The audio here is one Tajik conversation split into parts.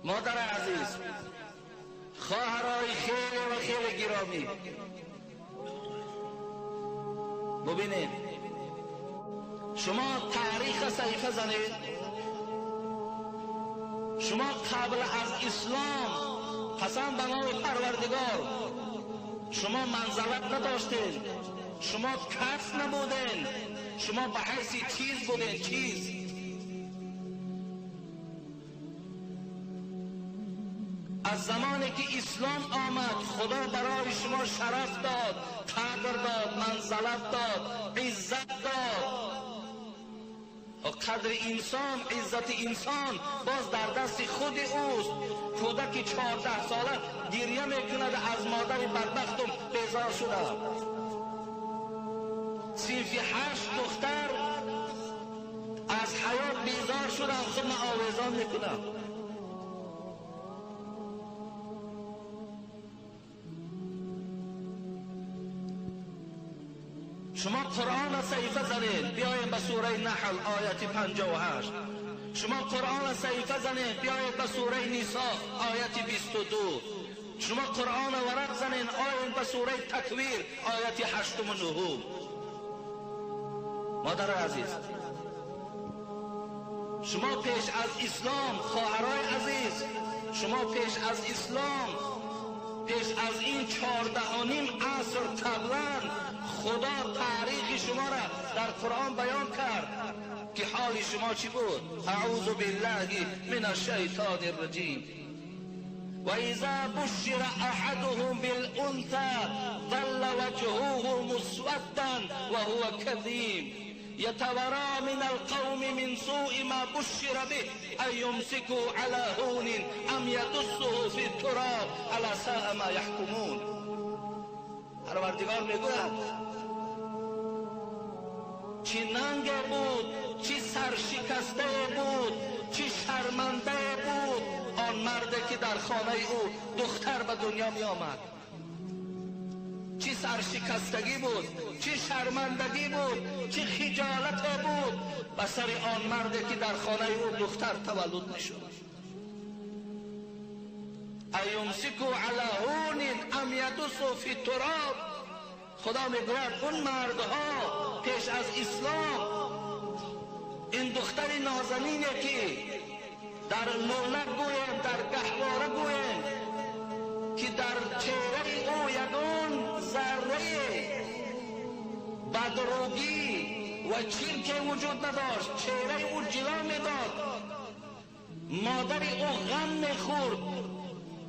مادر عزیز، خواهرای خیلی و خیلی گرامی، ببینید شما تاریخ صحیفه زنید، شما قبل از اسلام قسم به نام پروردگار شما منزلت نداشتین، شما کس نبودین، شما به حیث چیز بودین، چیز. از زمانی که اسلام آمد خدا برای شما شرف داد، قدر داد، منزلت داد، عزت داد. قدر انسان، عزت انسان باز در دست خود اوست. کودک 14 ساله گریه میکند از مادر بدبختم بیزار شدم. صنف 8 دختر از حیات بیزار شدم، خود من آویزان میکنم. شما قرآن صحیفه زنید، بیایید به سوره نحل آیت 58. شما قرآن صحیفه زنید، بیایید به سوره نساء آیت 22. شما قرآن ورق زنید، آیت به سوره تکویر آیت 8 و 9. مادر عزیز، شما پیش از اسلام، خواهرای عزیز، شما پیش از اسلام، پیش از این 14.5 عصر قبلا خدا تاریخ شما را در قرآن بیان کرد که حال شما چی بود. اعوذ بالله من الشیطان الرجیم. و اذا بشر احدهم بالانثى ظل وجهه مسودا وهو كظيم يتورى من القوم من سوء ما بشر به ان يمسكه على هون ام يدسه في التراب الا ساء ما يحكمون. پروردگار میگوید چی ننگ بود، چی سرشکسته بود، چی شرمنده بود آن مرد که در خانه او دختر به دنیا می آمد. چی سرشکستگی بود، چی شرمندگی بود، چی خجالت بود به سر آن مرد که در خانه او دختر تولد می شد. ایمسکو علی هون ام یدسوا فی التراب. خدا میگوید اون مردها پیش از اسلام این دختر نازنینه که در لوله گویم، در گهواره گویم که در چهره او یگان ذره بدروگی و چرک وجود نداشت، چهره او جلا میداد، مادر او غم میخورد،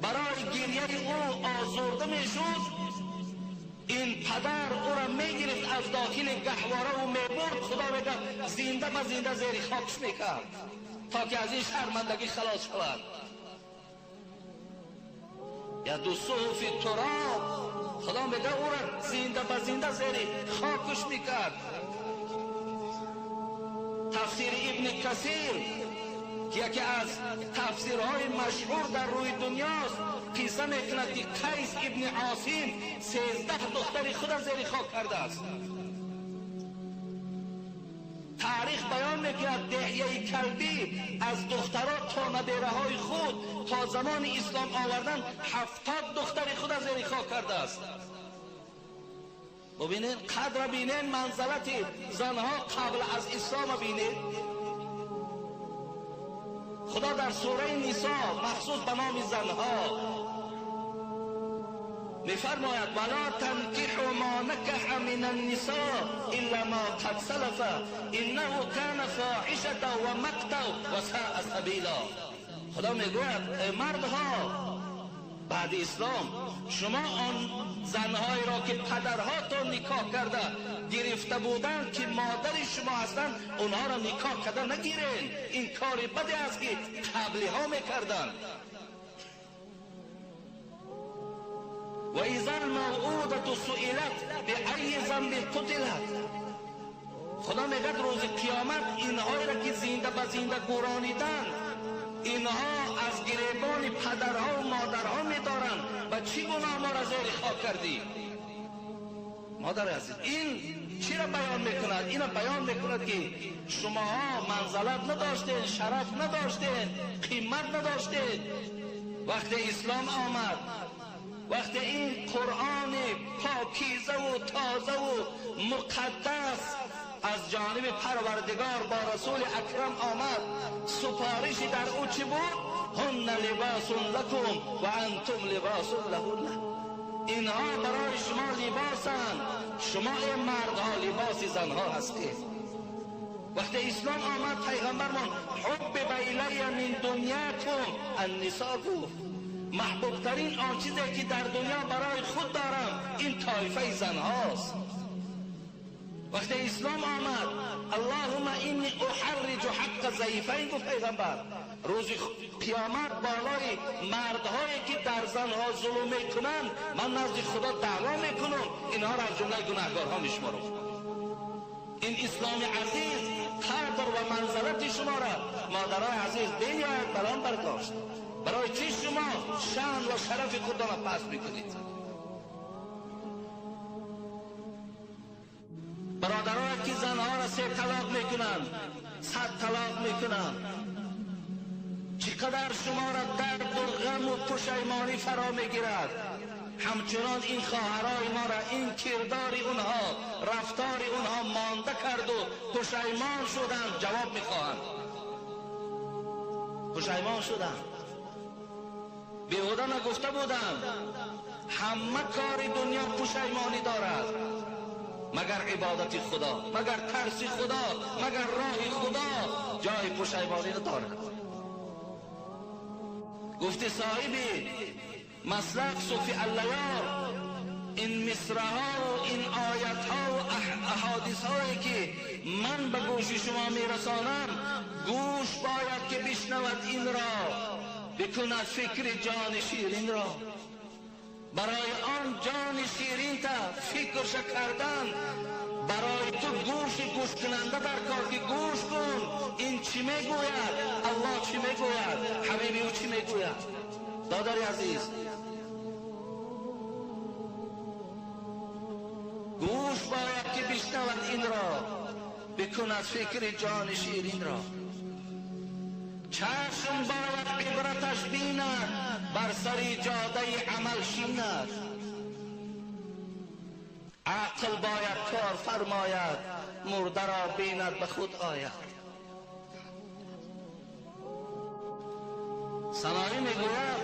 برای گریه او آزرده میشد. این پدر او را میگرفت از داخل گهواره و میبرد، خدا میگه زنده به زنده زیر خاکش میکرد تا که از این شرمندگی خلاص شود. یدسه فی التراب، خدا میگه او را زنده به زنده زیر خاکش میکرد. تفسیر ابن کثیر که یکی از تفسیرهای مشهور در روی دنیاست قصه میکند که قیس ابن عاصم 13 دختر خود را زیر خاک کرده است. تاریخ بیان میکند دحیه کلبی از دخترها تا نبیره های خود تا زمان اسلام آوردن 70 دختر خود را زیر خاک کرده است. ببینید قدر، بینید منزلت زنها قبل از اسلام، بینید خدا در سوره نساء مخصوص به نام زنها میفرماید ولا تنکحوا ما نکح من النساء الا ما قد سلف انه کان فاحشة و مقتا و ساء سبیلا. خدا میگوید ای مردها بعد اسلام شما آن زنهایی را که پدرهاتون نکاح کرده گرفته بودند که مادر شما هستند اونها را نکاح کرده نگیرین. این کار بدی است که قبلی ها میکردند. و اذا الموءودة سئلت بأی ذنب قتلت. خدا میگه روز قیامت اینهایی را که زنده به زنده گورانیدند اینها از گریبان پدرها و مادرها میدارند و چی گناه ما را زیر خاک کردی؟ مادر عزیز، این چی را بیان میکند؟ این را بیان میکند که شماها منزلت نداشتین، شرف نداشتین، قیمت қимат надоштед. Вақте ислом омад, вақте ин Қуръони покиза ва тоза ва муқаддас аз ҷониби Парвардигор бо Расули Акрам омад, супориши дар ӯ чӣ буд? Ҳунна либасун лакум ва антум либасун лаҳунна. Инҳо барои шумо либосанд, шумо эй мардҳо либоси занҳо ҳастед. Вақте ислом омад, пайғамбармон ҳуббиба илайя мин дунёкум аннисо гуфт. Маҳбубтарин он чизе ки дар дунё барои худ дорам ин тоифаи занҳост. Вақте ислом омад, Аллоҳумма инни уҳарриҷу ҳаққа заифайн гуфт пайғамбар. Рӯзи қиёмат болои мардҳое ки дар занҳо зулм мекунанд, ман назди Худо даъво мекунам, инҳоро аз ҷумлаи гунаҳкорҳо мешуморам. Ин исломи азиз қадр ва манзалати шуморо, модарои азиз, бениҳоят баланд бардошт. Барои чӣ шумо шаън ва шарафи худро паст мекунед? Бародарое ки занҳоро 3 талоқ мекунанд, 100 талоқ мекунанд, чӣ қадар шуморо дарду ғаму пушаймонӣ фаро мегирад. Ҳамчунон ин хоҳарои моро ин кирдори онҳо, рафтори онҳо монда карду пушаймон шуданд, ҷавоб мехоҳанд. Пушаймон шуданд. Беҳуда нагуфта буданд, ҳама кори дунё пушаймонӣ дорад, магар ибодати Худо, магар тарси Худо, магар роҳи Худо ҷои пушаймонӣ надорад. Гуфти соҳиби маслак Суфи Аллаёр, ин мисраҳо ва ин оятҳо ва аҳодисҳое ки ман ба гӯши шумо мерасонам, гӯш бояд ки бишнавад инро, бикунад фикри ҷони ширинро. Барои он ҷони ширинта фикрша кардан, барои ту гӯши гӯшкунанда дар кор ки гӯш кун, ин чӣ мегӯяд, Аллоҳ чӣ мегӯяд, ҳабиби ӯ чӣ мегӯяд. Додари азиз, гӯш бояд ки бишнавад инро, бикунад фикри ҷони ширинро. Чашм бояд ибраташ бинад, бар сари ҷодаи амал шинад. Ақл бояд кор фармояд, мурдаро бинад ба худ ояд. Саноӣ мегӯяд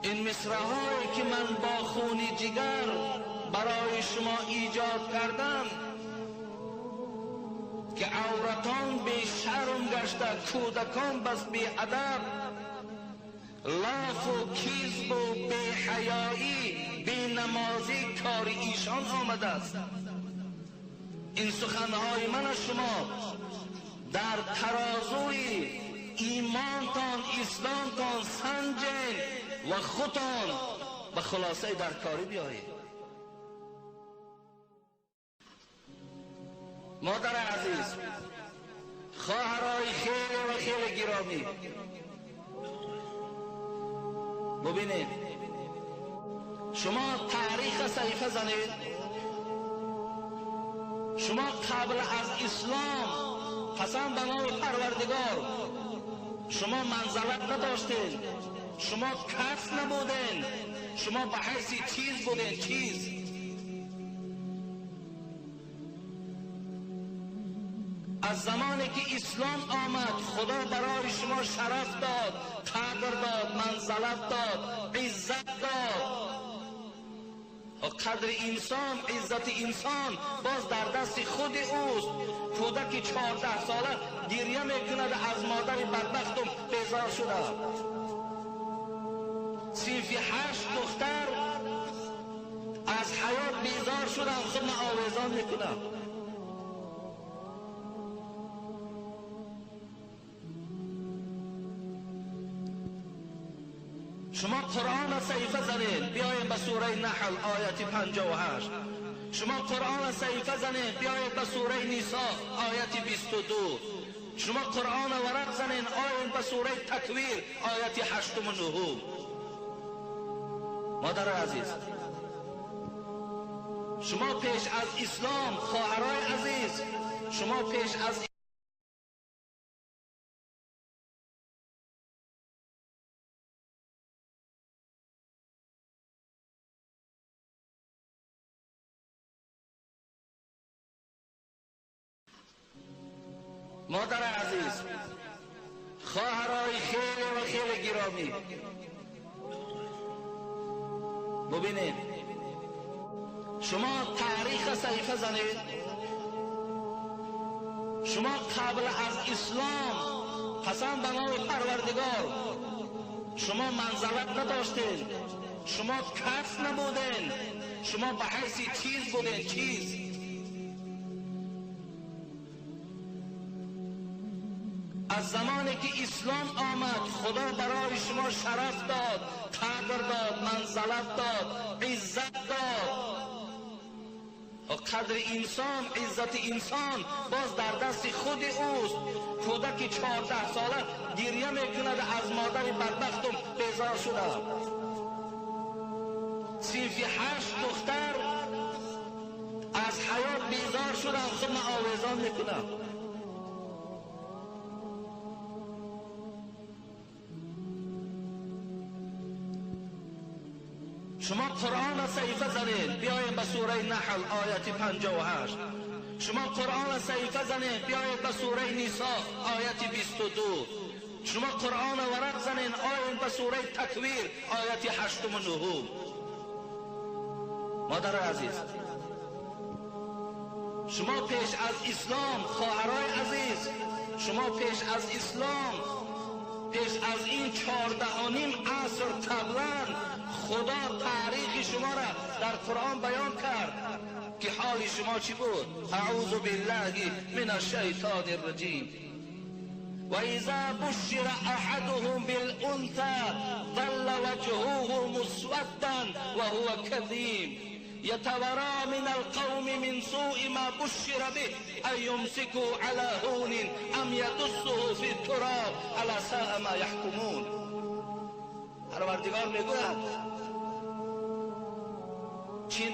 ин мисраҳое ки ман бо хуни ҷигар барои шумо эҷод кардам, ки авратон бешарм гашта, кӯдакон бас беадаб, лофу кизбу беҳаёӣ, бенамозӣ кори эшон омадааст. Ин суханҳои ман аз шумо дар тарозуи имонтон, исломтон санҷен ва худтон ба хулосаи даркорӣ биёед. Модари азиз, хоҳарои хеле ва хеле гиромӣ, бубинед, шумо таърих саҳифа занед, шумо қабл аз ислом, қасам ба номи Парвардигор, шумо манзалат надоштед, шумо кас набудед, шумо ба ҳайси чиз будед, чиз. Аз замоне ки ислом омад, Худо барои шумо шараф дод, қадр дод, манзалат дод, иззат дод. Қадри инсон, иззати инсон боз дар дасти худи ӯст. Кӯдаки 14 сола гиря мекунад, аз модари бадбахтум безор шуда. Синфи 8 духтар аз ҳаёт безор шудам, худро овезон мекунам. Шумо Қуръонро саҳифа занед, биёед ба сураи Наҳл ояти 58. Шумо Қуръонро саҳифа занед, биёед ба сураи Нисо ояти 22. Шумо Қуръонро варақ занед, оед ба сураи Таквир ояти 8 ва 9. Модари азиз, шумо пеш аз ислом, хоҳарои азиз, шумо пеш аз مادر عزیز، خواهرای خیلی و خیلی گرامی، ببینید شما تاریخ صحیفه زنید. شما قبل از اسلام، قسم به نام پروردگار، شما منزلت نداشتین، شما کس نبودین، شما به حیث چیز بودین، چیز. از زمانی که اسلام آمد خدا برای شما شرف داد، قدر داد، منزلت داد، عزت داد. و قدر انسان، عزت انسان باز در دست خود اوست. کودک 14 ساله گریه میکند از مادر بدبختم بیزار شدم. صنف 8 دختر از حیات بیزار شدم، خود من آویزان میکنم. شما قرآن را صحیفه زنید، بیایید به سوره نحل آیت 58. شما قرآن را صحیفه زنید، بیایید به سوره نساء آیت 22. شما قرآن را ورق زنید، آیت به سوره تکویر آیت 8 و 9. مادر عزیز، شما پیش از اسلام، خواهرای عزیز، شما پیش از اسلام، پیش از این 14.5 عصر قبلا خدا تاریخ شما را در قرآن بیان کرد که حال شما چی بود. اعوذ بالله من الشیطان الرجیم. و اذا بشر احدهم بالانثى ظل وجهه مسودا وهو كظيم يتورى من القوم من سوء ما بشر به ان يمسكه على هون ام يدسه في التراب الا ساء ما يحكمون. پروردگار میگوید چی